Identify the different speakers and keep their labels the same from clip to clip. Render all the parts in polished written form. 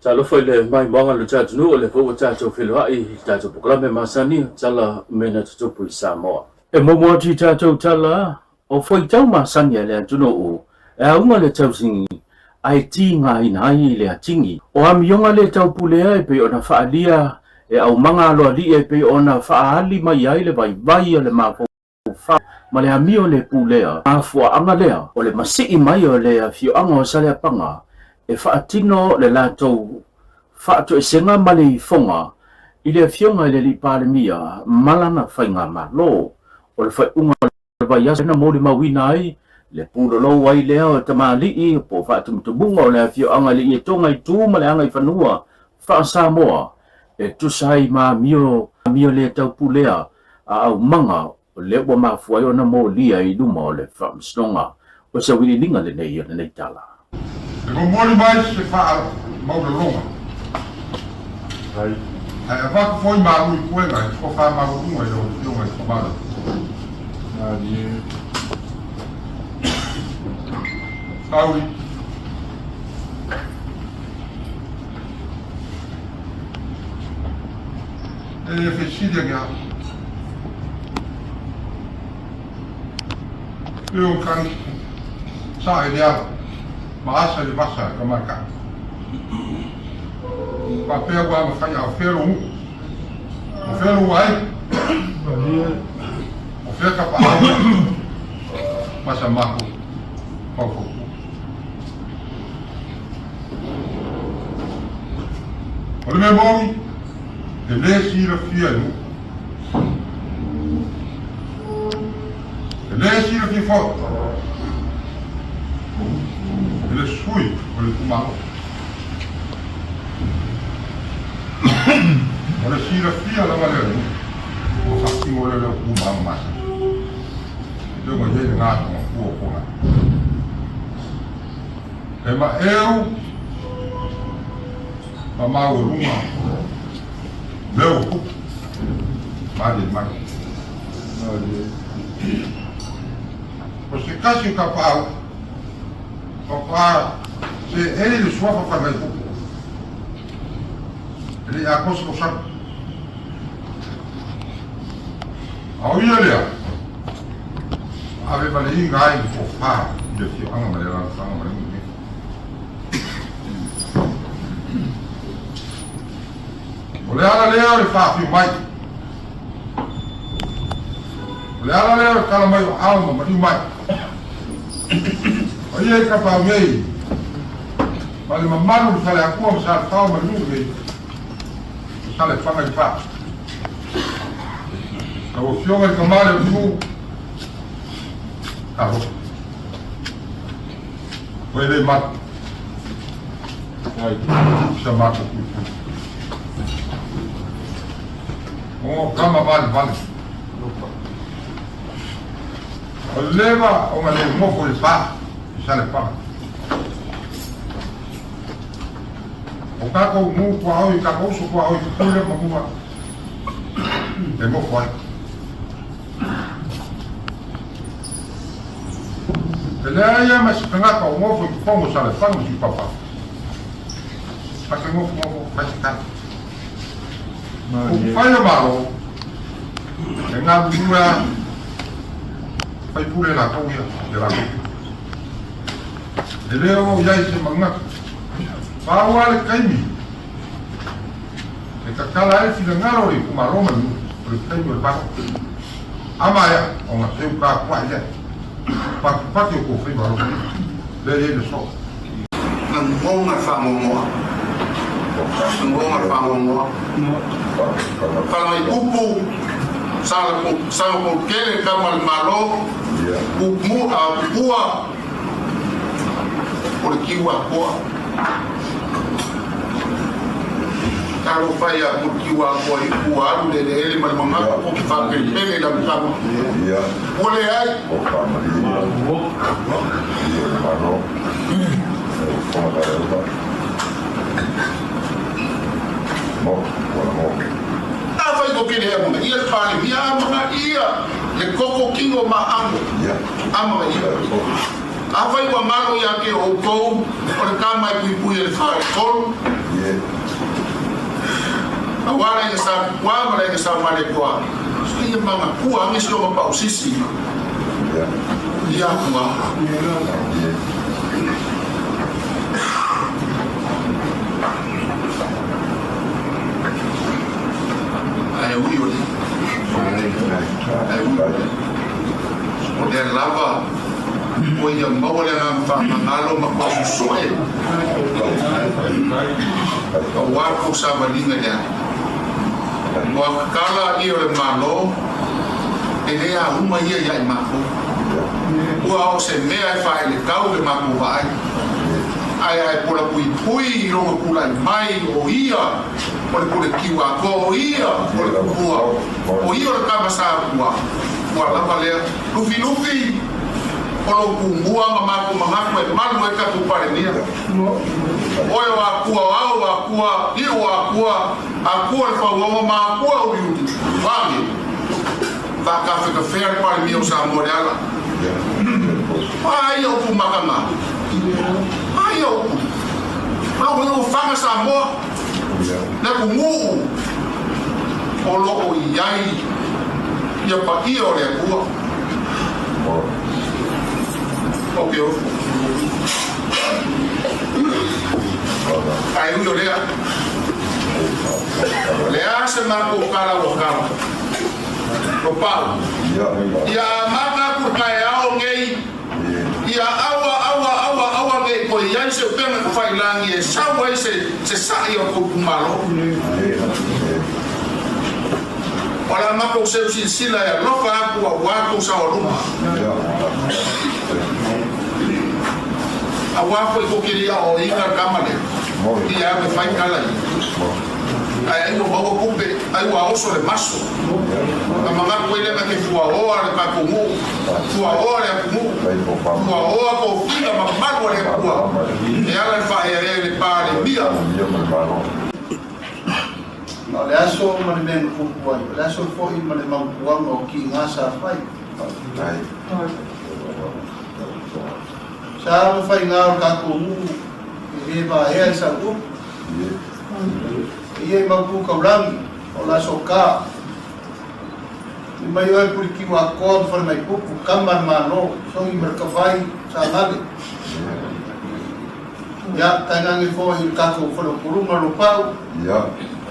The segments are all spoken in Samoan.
Speaker 1: Talofa i le maimoaga o le atunuu, o lea foi ua tatou feiloai i le tatou polokalame masani o Tala o Mea na Tutupu i Samoa. E muamua atu i tatou tala o fuaitau masani a le atunuu e auga le tausigi ae tigaina ai le atigi. O amioga le taupulea e pei ona faaalia e aumaga aloalii e pei ona faaali mai ai le vaivai o le mafaufau ma le amio le pulea mafuaaga lea o le masii mai o le afioaga o Saleapaga e faatino le latou faatoesega ma le ifoga i le afioga i le Alii Palemia ma lana faigamalo. O le faaiuga o le vaiaso na molimauina ai le pulolou ai lea o tamalii po o faatumutumuga o le afioaga i le Ietoga i tu ma le agaifanua faa-Samoa e tusa ai ma amio amio le taupulea a aumaga o lea ua mafua ai ona molia i luma o le Faamasinoga. O se auiliiliga lenei o lenei tala.
Speaker 2: E momoli mai se faamaulaloga, ae avatu foi malu i puega i le tofa maualuga i lau Afioga i le Tamale. Sauli. E le fesili ane au. E o kan sa e le ala, ma asa i le vasa e ka maikaʻi. Faapea ua mafai a o fea lou nuu? O fea lou aiga? O fea ka paau ma sa matou faufautua? O le mea moni, e le silafia e nuu. E le silafia foi e le sui o le itumalo. O le silafia lava lea e le nuu, ua faatino lea lea upu ma aga masani. E pei ona i ai lena tonofua o Tuanai. E maeu ma maualuga mea ua tupu malie mai. O se tasi o tapaau, faatoa seei le suafa Faimaipupu, e le i atoa se tausaga. A o ia lea, na avevaleina ai le tofa i le afioaga ma le alaalafaga ma le nuu nei. O le ala lea o le faafio mai. O le ala lea o le tala mai o ao ma maliu mai. O ia i Tapaau nei, ma le mamalu o le Faleatua ma Salefao ma le nuu nei, o Salefaga i fa. Lau Afioga i le Tamale o le nuu, talofa. Ua e le matu i sa matou puipui. O kama valevale. O le leva ona le nofo i le pa i Salepaga. O tatou nuu tuaoi, tatou uso tuaoi Tutuila ma Manua e nofo ai. E leai lava ma se tagata o nofo i totonu o Salefaga ma Siupapa. Ta te nofonofo fai se tala. Upufai o Malo, e galulue a faipule latou ia, i a latou pito. E le ono i ai se manatu. Pau lava le taimi e tatala ai le finagalo o le itumalo ma le nuu, o le taimi o le palota. A maea ona seu tapuai lea, patipati o tou faiva alofagia, lea e i ai le soo.
Speaker 3: Lagona le faanoanoa. Lagona le faanoanoa. Falagaipupu, Sagapolutele, tama a le Malo, Pupua, o le tiu atoa. Talofa ia Pulkiu atoa i ua alu le eleele ma le manatu ko te faapelepele i lana tama. Ua leai. Afai ko kele amona ia le Palemia amona ia le koko kino ma ano amona ia. Afai ua malo ia te outou o le tama e puipui e le faletolu. Auā le aiga Sa Tupua ma le aiga Sa Malietoa, ia magakua age si o mapausisi ia akua. Ae ui o lea, ae ui o lea, o lea lava ua ia maua le agaga faamagalo ma faasosoe aua le tou savaliga i le ala. Ua tatala alii o le Malo, e le auma ia ia i matou. Ua o se mea e faaeletau le matou vaai. Ae a e pola puipui i lona tulai mai, o ia o le pule tiu atoa, o ia o le kupua, o ia o le tama sa atua, ua lava lea. Lufilufi, o lou tumua ma matou manatu e malu ai tatou Palemia. Oe o Akua o ao o Akua, iu o Akua, Akua o le fauogo ma Akua uliuli. Vave! Faatafetafea le Palemia o Samoa i le ala. A ia upu makaga. A ia upu. O lou iu faga Samoa, le atunuu o lo o i ai ia paia o le Atua. O ke ofo. Ae ui o lea, o le a se matou tala ua tala, o Pau, ia amata atu le taeao nei, ia aua, aua, aua, aua ne i toe i ai se upega tafailangi e sau ai se, se sa'i o le tou itumalo. O le a matou seu silasila e alofa atu aua tou saoaluma. Aua foi tou te le i aoaoina le tama lea, ia au e fai tala ia. Ae ai ua maua tupe, ai ua oso le maso. Na manatu ai lea na te fuaoa le tatou nuu, fuaoa le atunuu, fuaoa tofiga mamalu a le Atua e ala i le faaeaea i le Palemia.
Speaker 4: Ma o le aso ma le mea na tupu ai, o le aso foi ma le mautuaga o kiga sa fai. Sa ma faiga o le tatou nuu e le vaea i sau upu. E ia i mautu taulagi o le aso ka. I mai oe Pulitiua Akoa ma Falemaipupu, tama a le Malo, Sogi ma le Tafai, Sagale. Ia, tainane foi i le tatou Faleupuluga Lopau.
Speaker 2: Ia,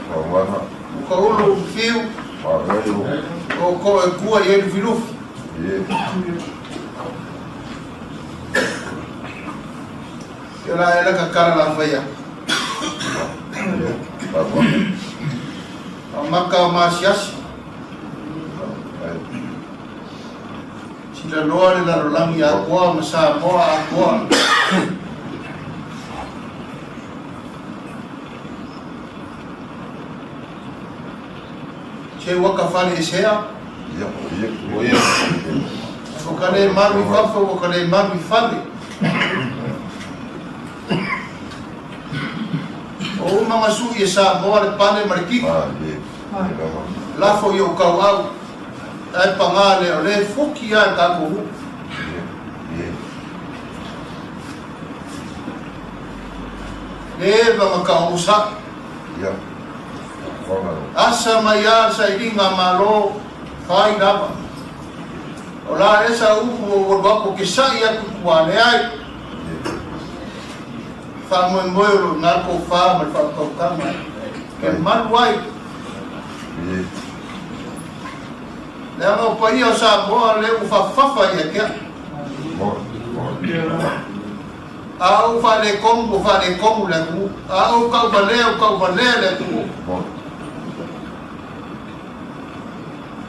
Speaker 2: Fauana.
Speaker 4: Ukaulu Fiu.
Speaker 2: Faafetai.
Speaker 4: O ko e kua i ai Lufilufi.
Speaker 2: Ie.
Speaker 4: Ia la e la ka kala la whaia.
Speaker 2: Ie, Fauana.
Speaker 4: A maka o maasiasi.
Speaker 2: Ai.
Speaker 4: Silaloa le lalolagi atoa ma Samoa atoa. Se ua ka fale e sea.
Speaker 2: Ia, ia, ia.
Speaker 4: Ua ka le malu i fafo, ua ka le malu i fale. O uma masuʻi e Samoa le pale ma le kiki.
Speaker 2: Ah, ie. Ie lava.
Speaker 4: Lafo i ou kauau. Ae pagā lea, o lea e fuki lava le tatou nuu.
Speaker 2: Ie, ie.
Speaker 4: Leva ma kaosaʻi.
Speaker 2: Ia. Fauana.
Speaker 4: Asa mai lava le sailiga a Malo, fai lava. O la esa upu ua ou alu aku ke saʻi atu i tua, leai.
Speaker 2: Ie.
Speaker 4: Faamoemoe o lo o i ina le tofa ma le faautautaga e malu ai.
Speaker 2: Ie.
Speaker 4: Leaga o paia o Samoa lea ua fafafa ia te au. A ou faaletonu, ua faaletonu le atunuu. A ou tauvalea, ua tauvalea le atunuu.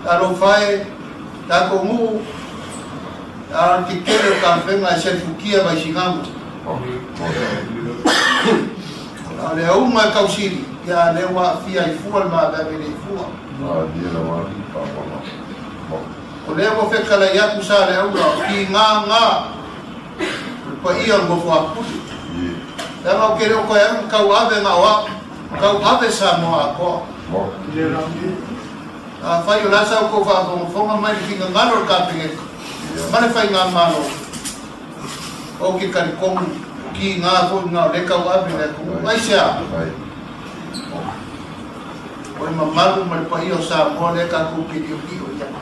Speaker 4: Talofa e, tatou nuu, a o le tetele o tafega e selifutia Vaisigano. A o le auga e tausili, ia a lea ua aafia ai fua le maaveave le i fua. O lea ua fetalai atu Saleaula, o Tigāgā, o le paia o le nofo a Pule. Leaga ou te le o toe alu i tauave na o au, tauave Samoa atoa. Afai o le a sa outou faafogafoga mai le finagalo o le Kapeneta ma le Faigamalo, ou te talitonu Kiga foi lena o lea e tauave i le atunuu. Aisea? O le mamalu ma le paia o Samoa lea tatou te liolio i ai.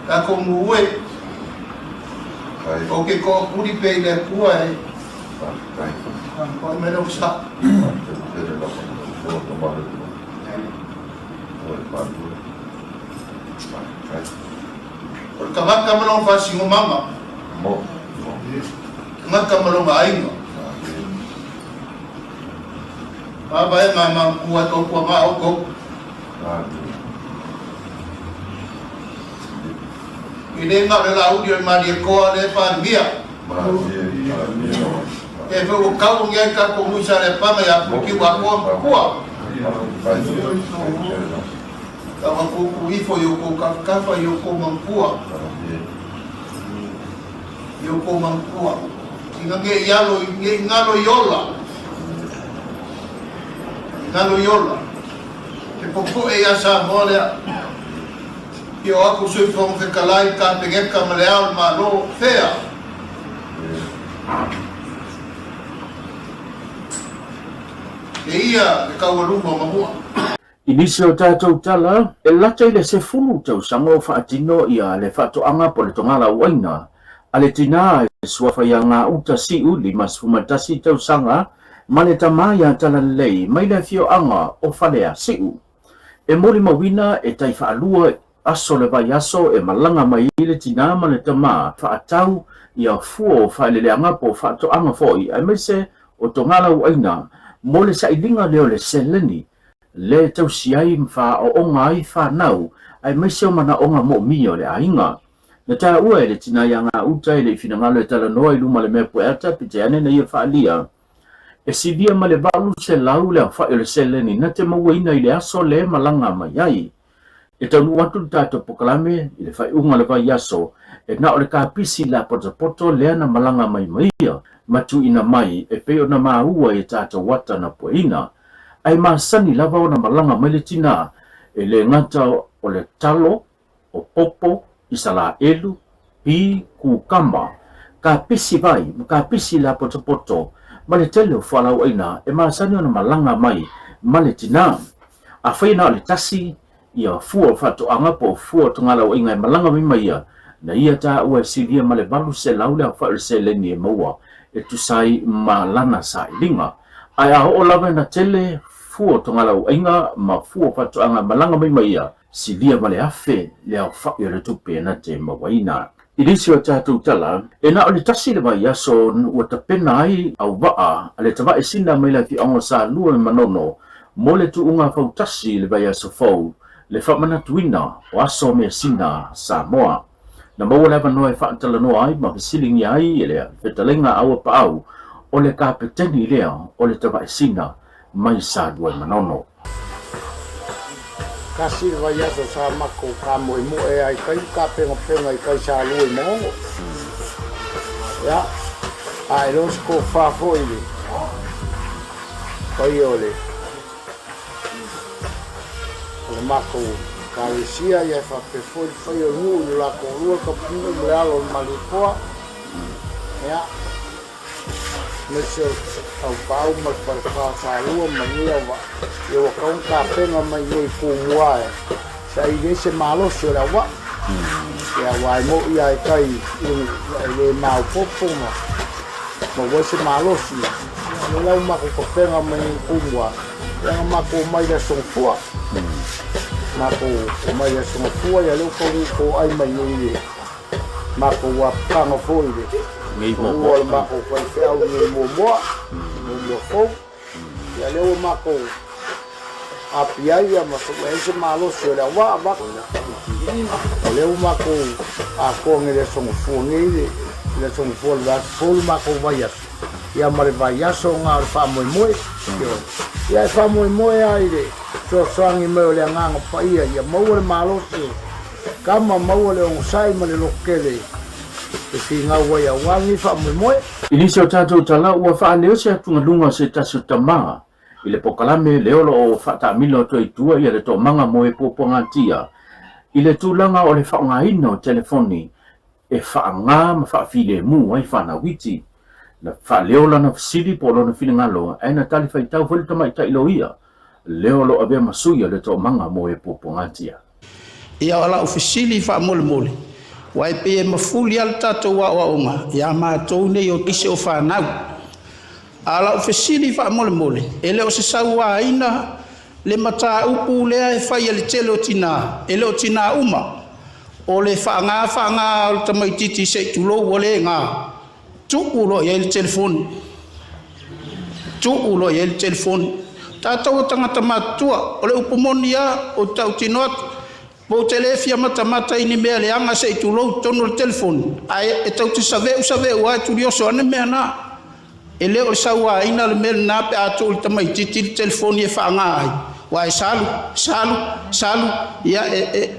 Speaker 4: Tatou nuu e, ou te toapuli pea i le Atua e faamaonia mai lou sa. O le tagata ma lona faasinomaga, tagata ma lona aiga. Mavae ma maumua tautuaga outou. E le na o le lauli o le Malietoa lea e Palemia. E foi ua tau agi ai tatou nuu i Saleapaga ia Fuatiu Atoa ma Tua. Tau atu ifo i outou tafatafa i outou mantua. I outou mantua. Ina ne i alo, ne i galo i ola. Galo i ola. Te popoe ia Samoa lea. I o atu Sui Fofoga Fetalai, Kapeneta ma Le Ao o le Malo, fea? E ia le taualuga o Manua.
Speaker 1: I nisi o tatou tala, e lata i le 10 tausaga o faatino ia le faatoaga po o le togalauaina a le tinā e suafa ia Gauta Siu, 51 tausaga, ma le tamā ia Talalelei mai le afioaga o Faleasiu. E molimauina e tai faalua aso le vaiaso e malaga mai ai le tinā ma le tamā faatau ia fua o faaeleleaga po o faatoaga foi aemaise o togalauaina mo le sailiga lea o le seleni le tausi ai ma faaooga ai fanau aemaise o manaoga moomia o le aiga. Na taua e le tinā ia Gauta e le i finagalo e talanoa i luma le mea pueata pite ane na ia faalia E silia ma le 800 le aofai o le seleni na te mauaina i le aso le malaga mai ai. E taunuu atu le tatou pokalame i le faaiuga o le vaiaso, e na o le kapisi lapotopoto lea na malaga mai ma ia ma tuuina mai e pei ona maua i a tatou ata na pueina. Ae masani lava ona malaga mai le tinā, e le gata o le talo, o popo, Isalaelu, pi, kukama, kapisi vai ma kapisi lapotopoto, ma le tele o fualauaina e masani ona malaga mai ma le tinā. Afai na o le tasi ia fua o faatoaga po o fua o togalauaiga e malaga mai ma ia, na ia taua e silia ma le 800 le aofai o le seleni e maua e tusa ai ma lana sailiga. Ae a oo lava ina tele fua o togalauaiga ma fua o faatoaga e malaga mai ma ia, Silia ma le 1000 le aofai o le tupe na te mauaina. I nisi o tatou tala, e na o le tasi le vaiaso ua tapena ai auvaa a le tavae sina mai le afioaga o Salua me Manono mo le tuuga fautasi i le vaiaso fou le faamanatuina o aso measina Samoa. Na maua le avanoa e faatalanoa ai ma fesiligia ai e le fetalaiga a Auapaau o le kapeteni lea o le tavae sina mai Salua i Manono.
Speaker 5: Tasi le vaiaso sa makou kamoemoe ai kai kapengapenga i kai Salua i Manono. Ia, a e loa se tofa foi i le paia o le o le matou Ekalesia, ia e faapea foi le paia o le nuu i lo latou lua, le Tapunuu ma le alo o le Malietoa. Ia. Aemaise o le taupau ma le falefa o Salua ma lenei auvaa, ia ua tatau ona tapena mai nei i Tumua e saili ai se malosi o le auvaa. Ia aua e mo'i lava e tai i le nuu, ia e le maopoopo ma maua ai se malosi. Ia o lea la ua matou tapena mai nei i Tumua, ia na matou omai i le Aso Gafua. Matou omai i le Aso Gafua, ia lea ua taunuu toai mai nei i le Matou apana foi le lua o le matou faifeau nei muamua, muamua fou. Ia lea ua matou api ai ia ma sue ai se malosi o le auvaa avatu. O lea ua matou atoa nei le Aso Gafua nei le le Aso Gafua o le vaiaso fou le matou vaiaso ia ma le vaiaso na o le faamoemoe. Ioe. Ia e faamoemoe lava i le fesoasoani mai o le Agaga Paia ia maua le malosi e Tama maua le onosai ma le lototele e finau ai aua lenei faamoemoe.
Speaker 1: I nisi o tatou tala ua faaleo se atugaluga o se tasi o tama i le pokalame lea o lo o faataamilo atu ai i tua ia le toomaga mo e puapuagatia. i le tulaga o le faaaogaina o telefoni e faaaga ma faafilemu ai fanau iti. Na faaleo lana fesili po o lona finagalo ae na talifaitau foi le tamaitai loia lea o lo o avea ma sui o le Toomaga mo e Puapuagatia.
Speaker 4: Ia o lau fesili faamolemole, aua e pei e mafuli lava le tatou aoaoga ia matou nei o isi o fanau. A o lau fesili faamolemole, e le o se sauaina le mataupu lea e fai e le tele o tinā, e le o tinā uma, o le faaga faaga o le tamaitiiti se i tulou ua le ga, tuu loa i ai le telefoni, tuu loa i ai le telefoni. Tatou o tagata matutua, o le upu moni lava, ou te tautino atu, ou te le fia matamata i ni mea leaga se i tulou i totonu o le telefoni, ae e tou te saveu saveu lava e tulioso ane mea na. E le o le sauaina le mea lena pe a tuu i le tamaitiiti le telefoni e faaga ai, aua e salu, salu, salu, ia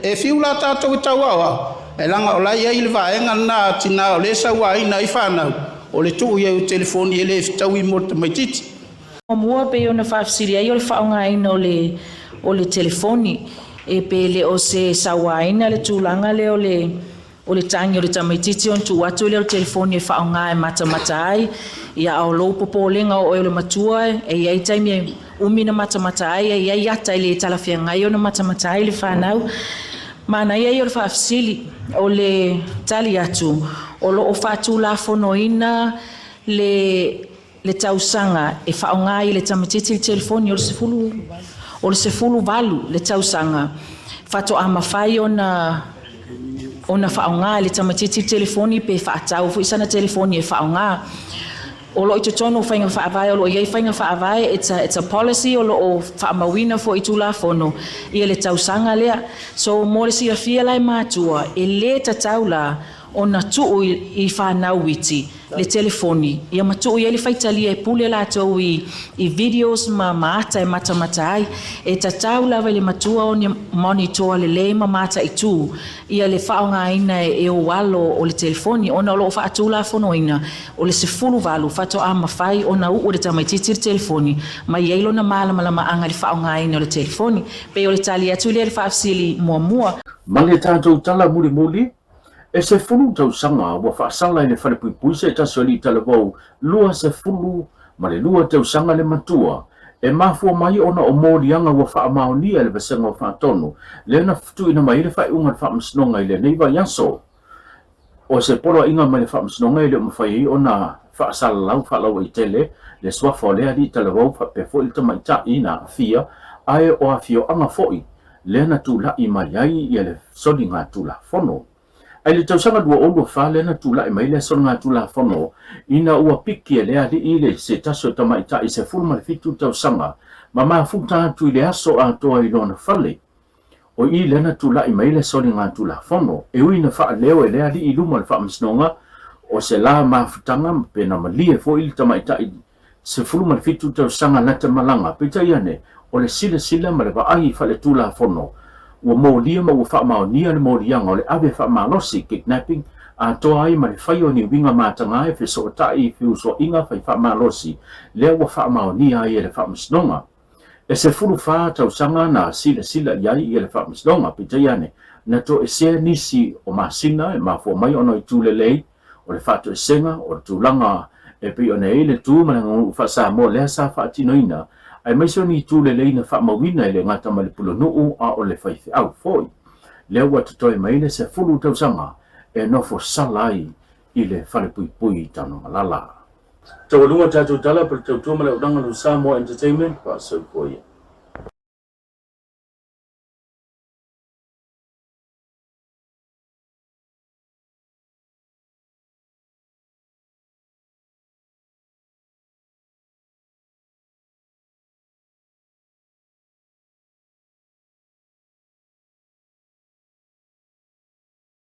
Speaker 4: e fiu la tatou e tau aoao, ae leaga o la e i ai le vaega lena a tinã o lea e sauaina ai fanau, o le tuu i ai o telefoni e le fetaui mo le tamaitiiti.
Speaker 6: Muamua pei ona faafesili ai o le faaaogaina o le o le telefoni e pe le o se sauaina le tulaga lea o le o le tagi o le tamaitiiti ona tuu atu lea o le telefoni e faaaoga e matamata ai, ia a o lou popolega o oe o le matua e i ai taimi e umi na matamata ai, e i ai ata e le talafeagai ona matamata ai le fanau. Manaia ia o le faafesili, o le tali atu o lo o faatulafonoina le le tausaga e faaaoga ai e le tamaitiiti le telefoni o le 10 o le 18 le tausaga faatoa mafai ona ona faaaoga e le tamaitiiti le telefoni pe faatau foi sana telefoni e faaaoga. O lo o i totonu o faiga faavae, o lo o i ai faiga faavae, it's a policy o lo o faamauina foi i Tulafono ia le tausaga lea. So mo le silafia la e matua, e lē tatau la ona tuu i fanau iti le telefoni ia ma tuu i ai le faitalia e pule latou i i videos ma ma ata e matamata ai. E tatau lava i le matua ona monitor lelei ma mataitu ia le faaaogaina e ou alo o le telefoni ona o lo o faatulafonoina o le 18 faatoa mafai ona uu e le tamaitiiti le telefoni ma i ai lona malamalamaaga i le faaaogaina o le telefoni. Pei o le tali atu lea i le faafesili muamua.
Speaker 1: Ma le tatou tala mulimuli, e 10 tausaga ua faasala i le falepuipui se tasi o alii talavou 22 tausaga le matua, e mafua mai ona o moliaga ua faamaonia e le Vasega o Faatonu lea na tuuina mai ai le faaiuga a le Faamasinoga i lenei vaiaso. O se poloaiga mai le Faamasinoga e le o mafai ai ona faasalalau faalauaitele le suafa o lea alii talavou faapea foi le tamaitai na aafia, ae o afioaga foi lea na tulai mai ai ia le soligatulafono. Ae i le tausaga 2024 lea na tulai mai lea soligatulafono ina ua piki e lea alii le se tasi o tamaitai 17 tausaga ma mafuta atu i le aso atoa i lona fale. O i lea na tulai mai le soligatulafono, e ui na faaleo e lea alii i luma o le faamasinoga o se la mafutaga ma pe na malie foi le tamaitai 17 tausaga lata malaga, peitai ane, o le silasila ma le vaai faaletulafono ua molia ma ua faamaonia le moliaga o le ave faamalosi, kidnapping, atoa ai ma le fai o ni uiga mataga e fesootai i feusuaiga fai faamalosi lea ua faamaonia ai e le faamasinoga. E 14 tausaga na silasila i ai ia le Faamasinoga, peitai ane, na toesea nisi o masina e mafua mai ona o itu lelei o le faatoesega o le tulaga e pei ona i ai le tu ma le aganuu faa-Samoa lea sa faatinoina, aemaise o ni itu lelei na faamauina e le gata mai le pulenuu a o le faifeau foi. Lea ua totoe mai le 10 tausaga e nofo sala ai i le falepuipui i Tanumalala. Taualuga tatou tala po le tautua ma le auaunaga no Samoa Entertainment, faasoifua ia.